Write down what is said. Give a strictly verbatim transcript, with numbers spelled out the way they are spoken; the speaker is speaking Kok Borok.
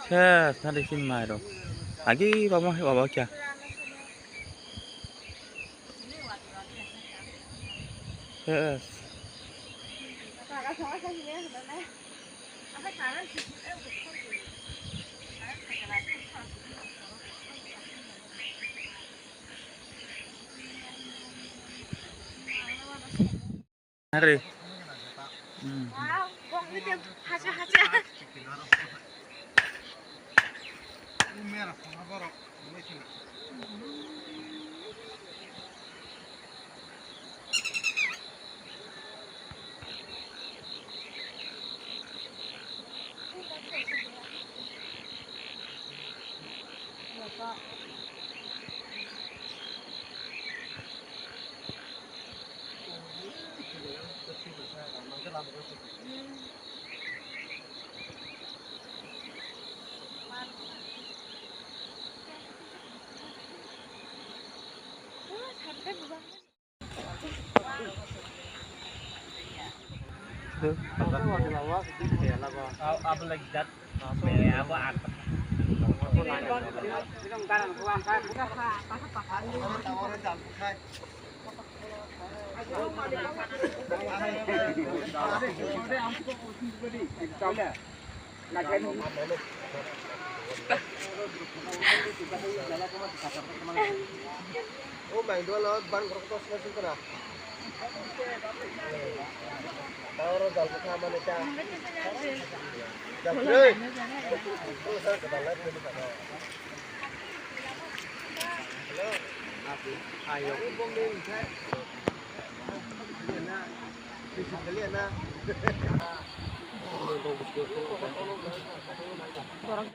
Ses, nari sin mai rok. Agi baba, baba kya? Ses. Hari. Hmm. Wow, bong itu haja haja. O mai dua lo ban gorok to sna sna kana. Tawro jal bwkha mani ta. Jal kwrwi. O sir ka dalai phone ka. Hello. Ayo. Bong ni khai. Liya na. Liya na.